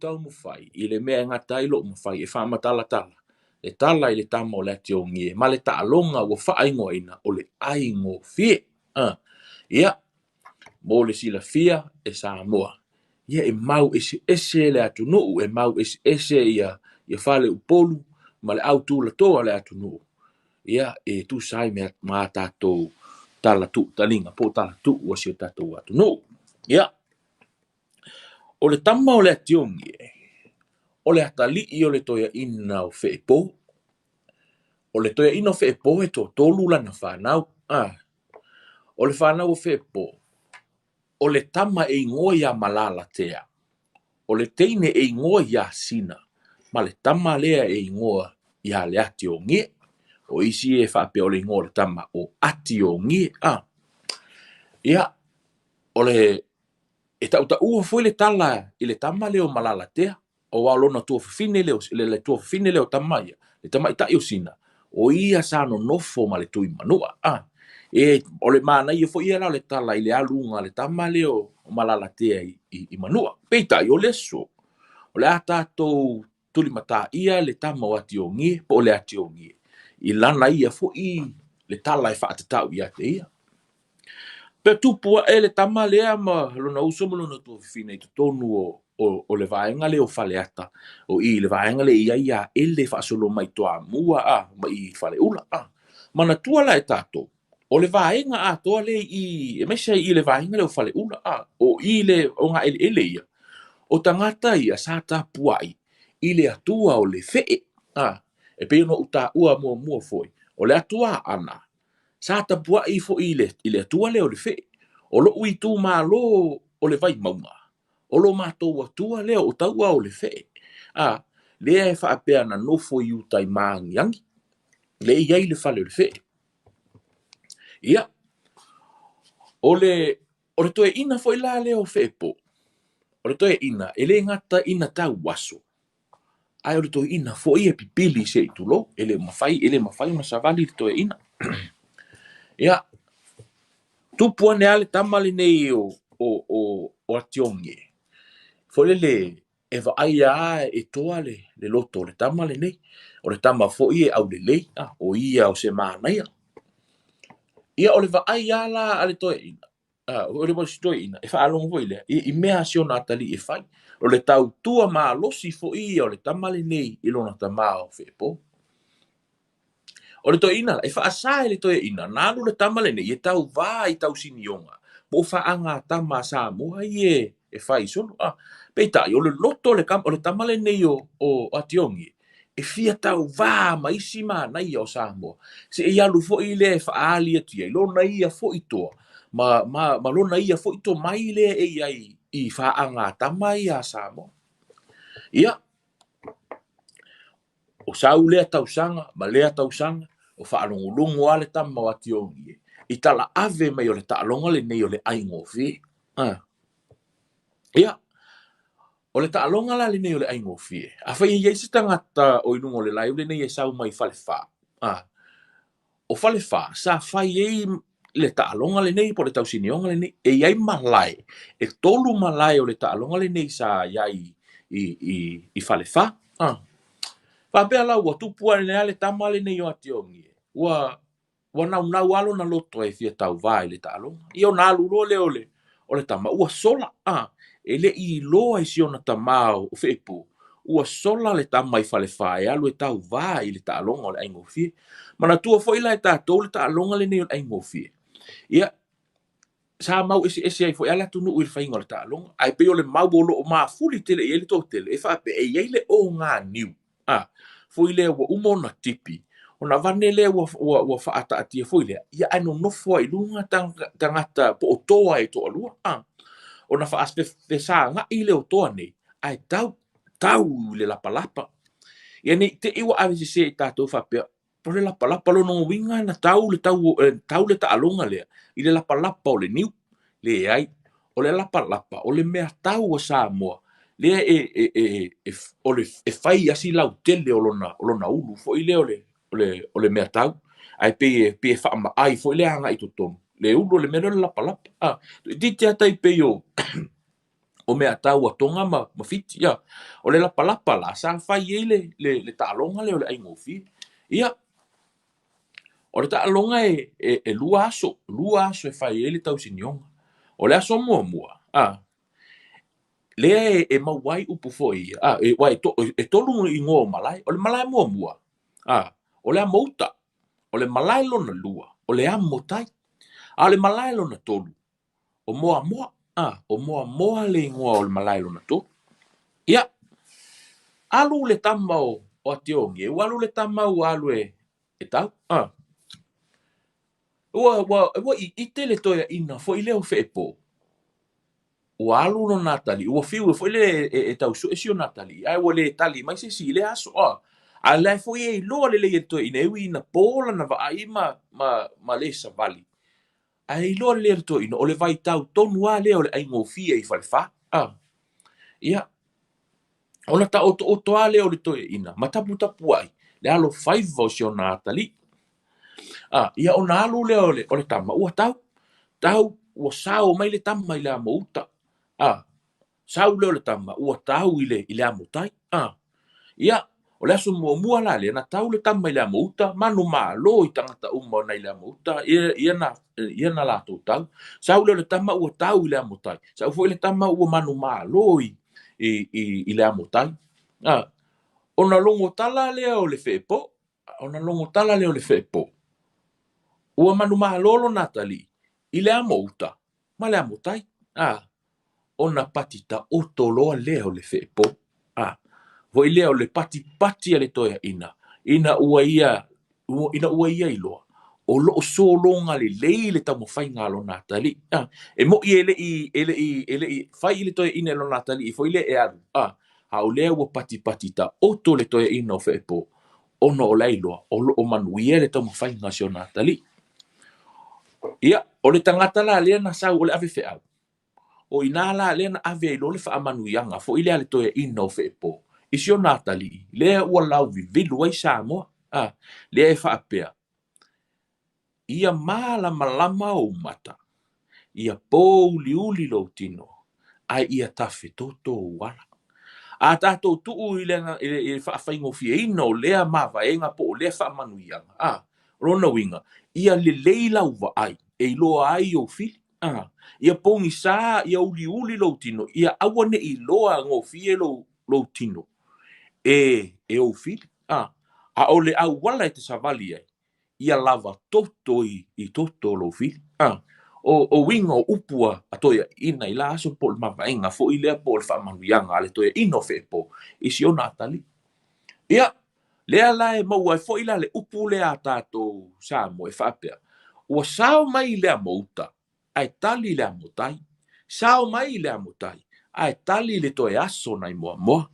taumafai i le mea e gata ai lou mafai e faamatalatala le tala i le tama o le Atiogie ma le taaloga ua faaigoaina o le Aigofie. Ia, mo le silafia e Samoa, ia e mau eseese le atunuu, e mau eseese ia fale Upolu ma le au tulatoa o le atunuu, ia e tusa ai ma a tatou tala tuutaliga po o tala tuu a si o tatou atunuu. Ia, o le tama o le Atiogie, o le atalii o le toeaina o Feepo. O le toeaina o Feepo e toatolu lana fanau. O le fanau o Feepo, o le tama e igoa ia Malalatea, o le teine e igoa ia Sina, ma le tama lea e igoa ia le Atiogie. O isi e faapea o le igoa o le tama o Atiogie. Ia, o le e tautaua foi le tala i le tama lea o Malalatea, aua o lona tuafafine lea, le tuafafine lea o tama ia, le tamaitai o Sina, o ia sa nonofo ma le Tuimanua. E, o le manaia foi ia la o le tala i le aluga a le tama lea o Malalatea i Manua. Peitai, o le aso, o le a tatou tulimataia le tama o Atiogie po o le Atiogie i lana ia foi le tala e faatatau ia te ia. Pe tupu ae le tama lea ma lona uso ma lona tuafafine i totonu o le vaega lea o Faleata, o i le vaega lea e i ai aele faasolo mai Toamua ma i Faleula. Manatua la e tatou, o le vaega atoa lea i aemaise i le vaega lea o Faleula, o i le ogaeleele ia, o tagata ia sa tapuai i le Atua o le Fee. E pei ona ou taua muamua foi, o le Atua Aana, sa tapuai foi i le Atua lea o le Fee. O lou itumalo o le Vaimauga, o lo matou Atua lea o taua o le Fee. Lea e faapea na nofo i uta i Maagiagi, lea e i ai le fale o le Fee. Ia, o le toeaina foi la lea o Feepo, o le toeaina e le gata ina tauaso, ae o le toeaina foi e pipili se i tulou, e le mafai ona savali le toeaina. Ia, tupu ane lava le tama lenei o Atiogie, foi lele e vaaia lava e toa le loto o le tama lenei. O le tama foi e aulelei, o ia o se manaia. Ia, o le vaai lava la a le toeaina, o le toeaina, e faalogo foi lea, i mea si ona atalii e fai. O le tautua malosi foi ia o le tama lenei i lona tama o Feepo. O le toeaina, e faasa e le toeaina, na alu le tama lenei e tauvā i tausinioga, po o faaga tama a Samoa ia e fai solo. Peitai, o le loto o le tama lenei o Atiogie, e fia tauvā ma isi manaia o Samoa. Se i alu foi lea e faaali atu ai, lona ia foi toa, ma lona ia foi tomai lea e i ai i faaga tama ia a Samoa. Ia, o sau lea tausaga ma lea tausaga, o faalogologo lava le tama o Atiogie, i tala ave mai o le taaloga lenei o le Aigofie. Ia, o le taaloga la lenei o le Aigofie, afai e i ai se tagata o i luga o le live lenei e sau mai Falefa, o Falefa sa fai ai le taaloga lenei po o le tausinioga lenei, e i ai malae, e 3 malae o le taaloga lenei sa i ai i Falefa. Faapea la ua tupu ane le tama lenei o Atiogie, ua naunau lava lona loto e fia tauvā i le taaloga. Ia ona alu loa lea o le tama, ua sola, e le i iloa i si ona tama o Feepo, ua sola le tama i Falefa e alu e tauvā i le taaloga o le Aigofie. Manatua foi la e tatou le taaloga lenei o le Aigofie. Ia, sa mau eseese ai foi a le atunuu i le faiga o le taaloga, ae pei o le mau o loo mafuli tele i ai le toatele, e faapea e i ai le oganiu. Foi lea ua uma ona tipi, ona avane lea ua faataatia foi lea, ia ae nonofo ai i luga tagata po o toa e toalua. Ona faafesagai lea o toa nei, ae tau i le lapalapa. Ia nei te i ua avesese i tatou faapea, o le lapalapa lona uiga na tau le taaloga lea i le lapalapa o le niu. Leai, o le lapalapa o le mea tau a Samoa, lea e fai asi lautele o lona ulu foi lea o le mea tau. Ae pei e faamaai foi lea agai i totonu, le ulu o le mea lea o le lapalapa. Toeitiiti lava tai pei o O mea tau a Tonga ma Fiti, ia. O le lapalapa la, sa fai ai le taaloga lea o le aigofie. Ia, o le taaloga e 2 aso, 2 aso e fai ai le tausinioga. O le aso muamua, lea e maua ai upu foi ia, aua e tolu igoa o malae. O le malae muamua, o le amouta. O le malae lona lua, o le amotai. A o le malae lona tolu, o Moamoa. O Moamoa le igoa o le malae lona tolu. Ia, alu le tama o Atiogi, ua alu le tama ua alu e tau. Ua iite le toeaina foi lea o Feepo. Ua alu lona atalii, ua fiu foi le e tau sue si ona atalii, ae ua le tali mai se isi i lea aso. A la e foi e iloa lelei e le toeaina, e ui ina po lana vaai ma le savali. Ae iloa lelei e le toeaina, o le vaitau tonu lava lea o le aigofie i Falefa. Ia, ona taotooto lava lea o le toeaina, ma taputapuai le alofaiva o si ona atalii. Ia ona alu lea o le tama, ua tau, tau, ua sao mai le tama i le amouta. Sau lea o le tama, ua tau i le amotai. Ia, o le aso muamua la lea, na tau le tama i le amouta, manumalo i tagata uma nai le amouta, ia na latou tau. Sau lea o le tama ua tau i le amotai. Sau foi le tama ua manumalo i le amotai. Ona logo tala lea o le Feepo, ona logo tala lea o le Feepo, ua manumalo lona atalii i le amouta ma le amotai. Ona pati taoto loa lea o le Feepo. Foi lea o le patipati a le toeaina, ina ua ia iloa, o loo sologa lelei le taumafaiga a lona atalii. E moi e lei fai i le toeaina e lona atalii foi lea e alu. A o lea ua patipati taoto le toeaina o Feepo, ona o la iloa, o loo manuia le taumafaiga a si ona atalii. Ia, o le tagata la lea na sau o le ave feau. O ina la lea na ave ai loa le faamanuiaga foi lea a le toeaina o Feepo i si ona atalii, lea ua lauvivilu ai Samoa. Lea e faapea, ia malamalama ou mata, ia pouliuli lou tino, ae ia tafetoto ou ala. A tatou tuu i le faafaigofieina o lea mavaega po o lea faamanuiaga, o lona uiga, ia lelei lau vaai e iloa ai ou fili. Ia pogisa, ia uliuli lou tino, ia aua ne i iloa gofie lou tino e ou fili. A o le auala e te savali ai, ia lava toto i toto lou fili. O uiga o upu a toeaina i la aso po o le mavaega foi lea po o le faamanuiaga a le toeaina o Feepo i si ona atalii. Ia, lea la e maua ai foi la le upu lea a tatou Samoa e faapea, ua sao mai le amouta, ae tali le amotai. Sao mai le amotai, ae tali le toe aso nai Moamoa.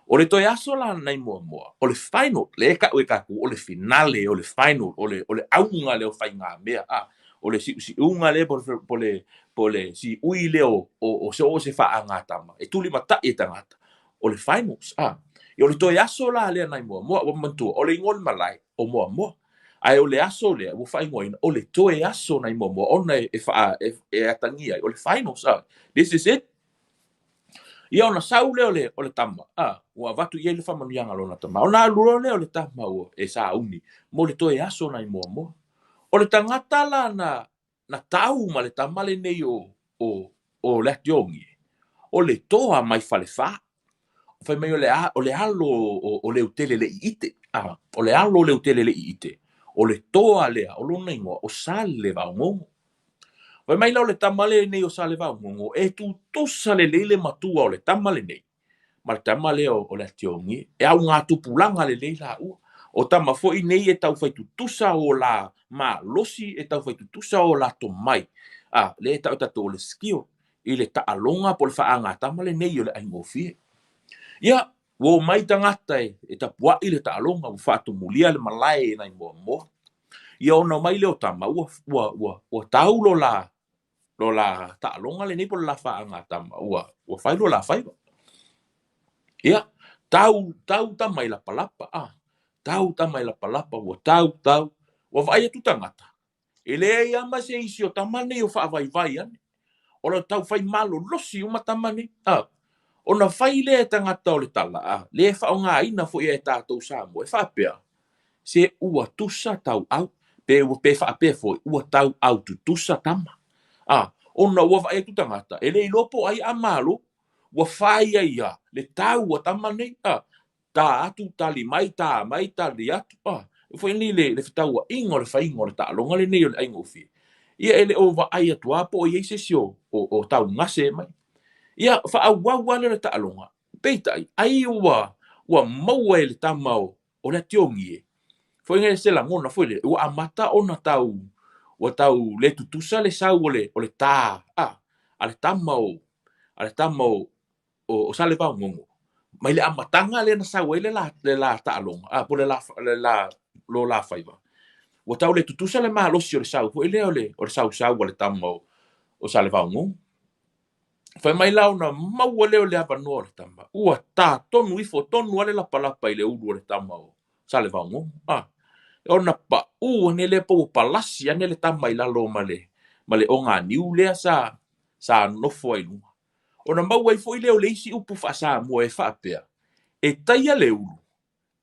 O le toe aso la nai Moamoa, o le final, le e tau e tatou, o le finale, o le final, o le auga lea o faigamea. O le siusiuga lea po o le siui lea o se o se faagatama, e tulimatai e tagata, o le finals. Ia o le toe aso la lea nai Moamoa, ua manatua, o le igoa o le malae, o Moamoa. Ae o le aso lea, ua faaigoaina, o le toe aso nai Moamoa, ona e atagia ai, o le finals. This is it. Ia ona sau lea o le tama, ua avatu i ai le faamanuiaga a lona tama. Ona alu loa lea o le tama ua e sauni mo le toe aso nai Moamoa. O le tagata la na tau ma le tama lenei o le Atiogi, o le toa mai Falefa. Fai mai o le alo o Leutele le Iite. O le alo o Leutele le Iite. O le toa lea, o lona igoa, o Salevaogogo. Fai mai la o le tama lenei o Salevaogogo, e tutusa lelei le matua o le tama lenei ma le tama lea o le Atiogi. E augatupulaga lelei laua. O tama foi nei e taufai tutusa o la malosi, e taufai tutusa o la tomai. Lea e tau e tatou o le skill i le taaloga po o le faagatama lenei o le aigofie. Ia, ua o mai tagata e tapuai le taaloga, ua faatumulia le malae nai Moamoa. Ia ona omai lea o tama, ua tau lo la taaloga lenei po o le la faagatama, ua fai lo la faiva. Ia, tau, tau tama i lapalapa, tau tama i lapalapa, ua tau, tau, ua vaai atu tagata. E leai lava ma se isi o tama nei o faavaivai ane. O le tau fai malolosi uma tama nei. A, ona fai lea e tagata o le tala, a, lea e faaaogaina foi e tatou Samoa, e faapea, se ua tusa tauau, pe ua pe faapea foi, ua tauau tutusa tama. A, ona ua vaai atu tagata, e le iloa po o ai a malo, ua fai ai lava le tau a tama nei. A, ta atu, tali mai, ta mai, tali atu. A, foi nei le fetauaiga o le faiga o le taaloga lenei o le aigofie. Ia e le o vaai atu lava po o i ai se isi o taugase mai. Ia, faaauau lava lea o le taaloga. Peitai, ai ua maua e le tama o le Atiogie, foi nei se lagona foi lea, ua amata ona tau, ua tau le tutusa le sau o le ta a le tama o, a le tama o Salevaogogo, mai le amataga lea na sau ai le la taaloga, a, po o le la, lo la faiva, ua tau le tutusa le malosi o le sau foi lea o le sausau a le tama o Salevaogogo. Fai mai la ona maua lea o le avanoa o le tama, ua ta tonu ifo tonu lava le lapalapa i le ulu o le tama o Salevaogogo. A, ona pau ane lea po ua palasi ane le tama i lalo ma le oganiu lea sa nofo ai i luga. Ona maua ai foi lea o le isi upu faa-Samoa e faapea, e taia le ulu,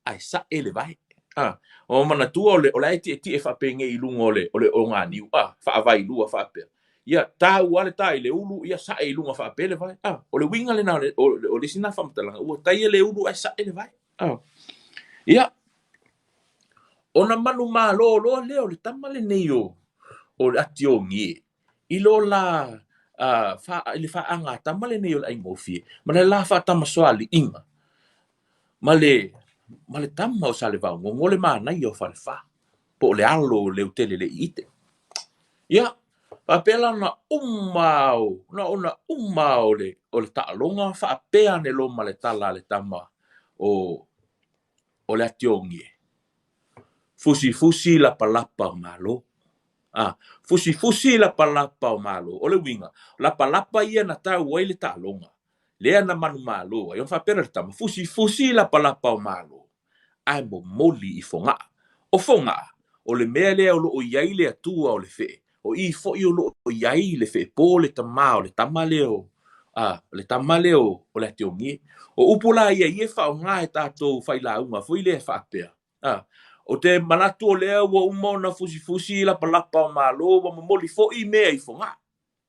ae sae le vae. A, o manatua o la e tietie faapenei i luga o le oganiu, a, faavailua faapea. Ia, tau lava le ta i le ulu, ia sae i luga faapea le vae. A, o le uiga lena o le isi na faamatalaga, ua taia le ulu ae sae le vae. A, ia, ona manumalo loa lea o le tama lenei o le Atiogie, i lo la i le faagatama lenei o le aigofie, ma le la faatamasoaliiga, ma le tama o Salevaogogo, o le manaia o Falefa, po o le alo o Leutele-le-iite. Ia, faapea la ona uma o le taaloga faapea ane loa ma le tala a le tama o le Atiogie. Fusifusi lapalapa o malo. A, fusifusi lapalapa o malo. O le uiga, lapalapa ia na tau ai le taaloga. Lea na manumalo ai. Ona faapea lea o le tama, fusifusi lapalapa o malo. Ae momoli i Fogaa. O Fogaa, o le mea lea o loo i ai le Atua o le fee. O i foi o loo i ai le fee po le tama o le tama lea o, a, le tama lea o le Atiogie. O upu la ia ia e faaaoga e tatou failauga foi lea e faapea. A, o te manatu o lea ua uma ona fusifusi lapalapa o malo, ua momoli foi mea i Fogaa.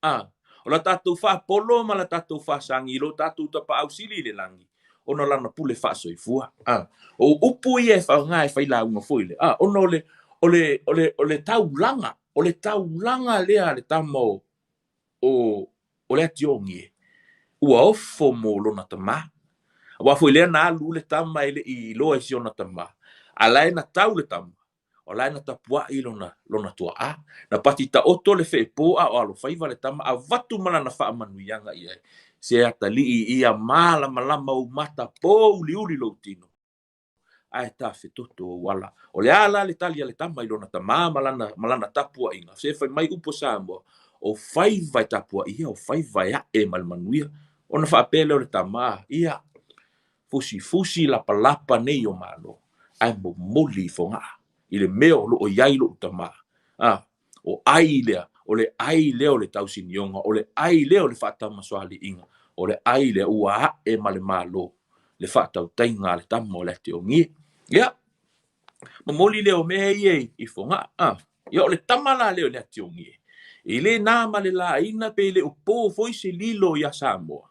A, o la tatou faapolo ma la tatou faasagi i lo tatou tapaau sili i le lagi, ona o lana pule faasoifua. A, o upu ia e faaaoga e failauga foi lea. A, ona o le taulaga, o le taulaga lea a le tama o le Atiogie, ua ofo mo lona tama. Aua foi lea na alu le tama e le i iloa i si ona tama, a la e na tau le tama, o la e na tapuai lona tuaa. Na pati taoto le feepo a o alofaiva le tama, avatu ma lana faamanuiaga i ai. Se atalii ia malamalama ou mata po uliuli lou tino. Ae tafetoto ou ala. O le a la le tali a le tama i lona tama ma lana tapuaiga. Se fai mai upu o Samoa, o faiva e tapuai ia, o faiva e ae ma le manuia. Ona faapea lea o le tama, ia, fusifusi lapalapa nei o malo, ae momoli i Fogaa, i le mea o loo i ai lou tama. A, o ai lea, o le ai lea o le tausinioga, o le ai lea o le faatamasoaliiga, o le ai lea ua ae ma le malo, le faatautaiga a le tama o le Atiogie. Ia, momoli lea o mea ia i Fogaa. A, ia o le tama la lea o le Atiogie, e le na ma le laina pe le o po foi se lilo ia Samoa.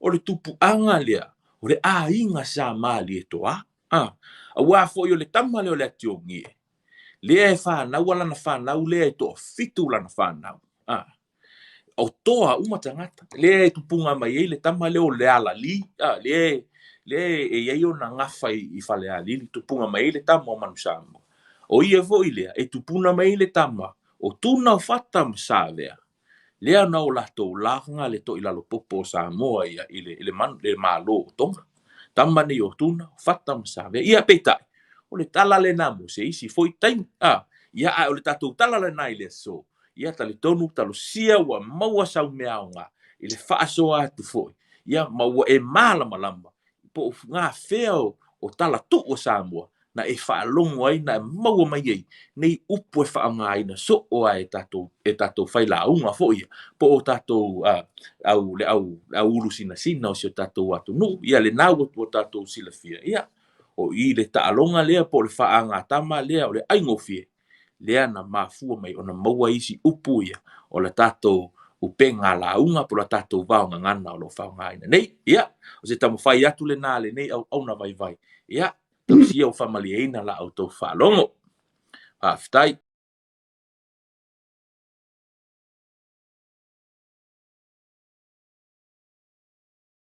O le tupuaga lea, o le aiga sa Malietoa. A, aua foi o le tama lea o le Atiogie, lea e whanau lana whanau, lea e toafitu lana whanau. A, o toa uma tagata, lea e tupunga mai ai le tama lea o le alali, a, lea e iai ona gafa i Falealili, tupunga mai ai le tama o Manusamoa. O ia foi lea, e tupuna mai ai le tama o Tuna o Fata ma Savea. Lea na o latou laga le toilalo popo o Samoa ia i le malo o Tonga. Tama nei o Tuna, Fata ma Savea. Ia peitai, o le tala lena mo se isi foi taimi. A, ia ae o le tatou tala lena i le aso. Ia talitonu talosia ua maua sau mea aoga i le faasoa atu foi. Ia ma ua e malamalama po o ngā fea o tala tuu o Samoa. na e faalogo ai, na e maua mai ai nei upu e faaaogaina soo lava e tatou, e tatou failauga foi ia, po o tatou au, le au, le au ulu sinasina o si o tatou atunuu. Ia lena ua, ua tatou silafia, ia, o i le taaloga lea po o le faagatama lea o le aigofie, lea na mafua mai ona maua isi upu ia o le tatou upega lauga po o le tatou vaogagana o lo o faaaogaina nei. Ia, o se taumafai atu lena a lenei auauna vaivai. Ia, tausia ua faamalieina la outou faalogo. Faafetai.